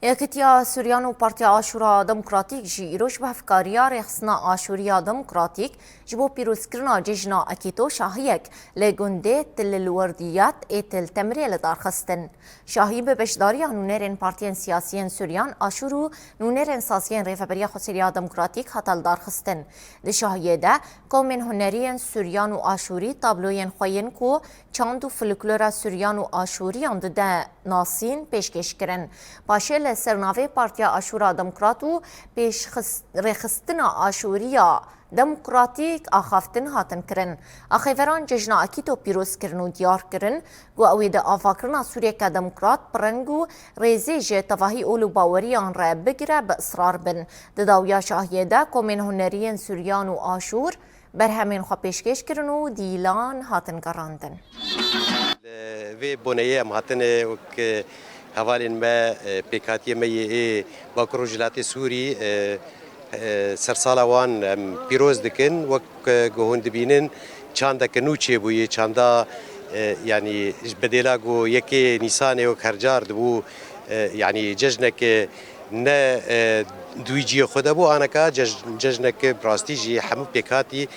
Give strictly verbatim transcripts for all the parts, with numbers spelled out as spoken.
Yekîtiya Suryan û Partiya Aşûra Demokratîk jî îroj bi hevkariya Rêxistina Aşûriya Demokratîk ji bo pîrozkirina cejna Ekîto şahiyek li gundê Til Werdiyat ê Til Temirê li dar xistin. Şahî bi beşdariya nûnerên partiyên siyasiyên Suryan, Aşûr û nûnerên saziyên Rêveberiya Xweseriya Demokratîk hate li dar xistin. Di şahiyê de komên hunerî yên Suryan û Aşûrî tabloyên xwe yên ku çand û folklora Suryan û Aşûriyan dide nasîn pêşkêş kirin. Paşê li ser navê Partiya Aşûra Demokrat û pêşxist-, rêxistina Aşûriya Demokratîk axaftin hatin kirin. Axêveran cejna Akîto pîroz kirin û diyar kirin ku ew ê di avakirina Sûriyeke demokrat bi reng û rêzê ji tevahî ol û baweriyan re bigire bi israr bin. Di dawiya şahiyê de komên hunerî yên Suryan û Aşûr berhemên xwe pêşkêş kirin û dîlan hatin gerandin. Li vê boneyê em hatine wek, e, hevalên me, e, pêkhatiyê me yê ê Bakur Rojhilatê Sûrî, e, e, sersala wan em pîroz dikin. Wek, e, ku hûn dibînin, çandeke nû çêbûye. Çanda, e, yanî ji bedêla ku yekê Nîsanê wek her car dibû, e, yanî cejneke ne, e, di wî cihê xwe de bû, aneka cej-, cejneke bi rastî jî hemû pêkhatî,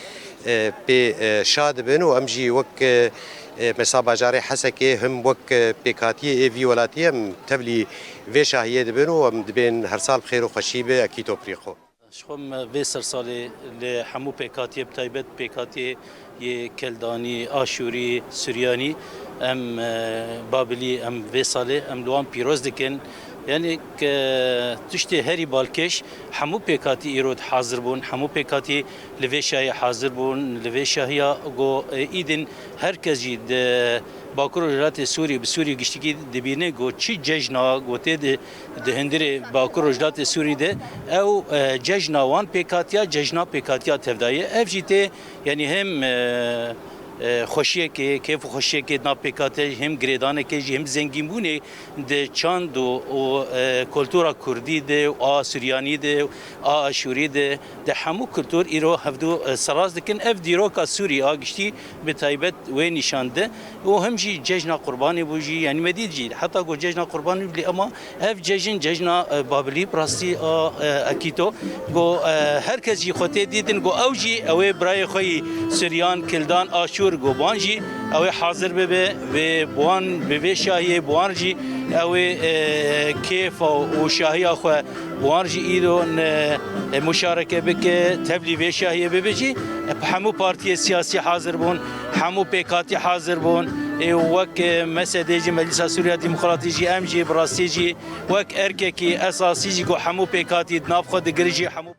e, pê, e, şa dibin û em jî wek, e, e, mesela bajarê Hesekê him wek, e, pêkhatiyê ê vî welatî em tevlî vê şahiyê dibin û em dibên her sal bi xêr û xweşî be, Ekîto Prîqo. Ji xwe me vê sersalê li hemû pêkhatiyê, bi taybet pêkhatiyê yê Keldanî, Aşûrî, Suryanî, em, e, Babilî, em vê salê em li wan pîroz dikin. Yanî ke tiştê herî balkêş, hemû pêkhatî îro hazir bûn, hemû pêkhatî li vê şahiyê hazir bûn, li vê şahiya ku, e, îdin her kes jî di Bakur Rojhilatê Sûrî, bi Sûrî giştikî dibîne ku çi cejna ku tê di, di hundirê Bakur Rojhilatê Sûrî de ew, e, cejna wan pêkhatiya, cejna pêkhatiya tevdayê. Ev jî tê, yanî hem, e, e, xweşiyekê, kêf û xweşiyekê di nav pêkhatiya jî, hem girêdanekê jî, hem zengînbûnê di çand û, û, e, kultura kurdî de û a suryanî de û a aşûrî de, di hemû kultur îro hevdû, e, seraz dikin. Ev dîroka Sûrî a giştî bi taybet wê nîşan de û him jî cejna Qurbanê bû jî, yanî me dît jî, heta ku cejna Qurbanê bû lê ema ev cejin, cejna, e, Babilî bi rastî a, e, Ekîto, ku, e, her kes jî xwe tê dîtin ku ew jî ew ê birayê xwe yî Suryan, Kildan, Aşûr, ku wan jî ew ê hazir bibe, wê bi wan, bi vê şahiyê bi wan jî ew ê, e, kêfa û şahiya xwe bi wan jî îro ne, e, muşareke bike, tevlî vê şahiyê bibe jî, e, hemû partiyê siyasî hazir bûn, hemû pêkhatî hazir bûn. Ê wek, e, M S D jî, Meclisa Sûriya Demokratî jî, em jî bi rastî jî wek erkekî esasî jî ku hemû pêkhatî di nav xwe digire jî hemû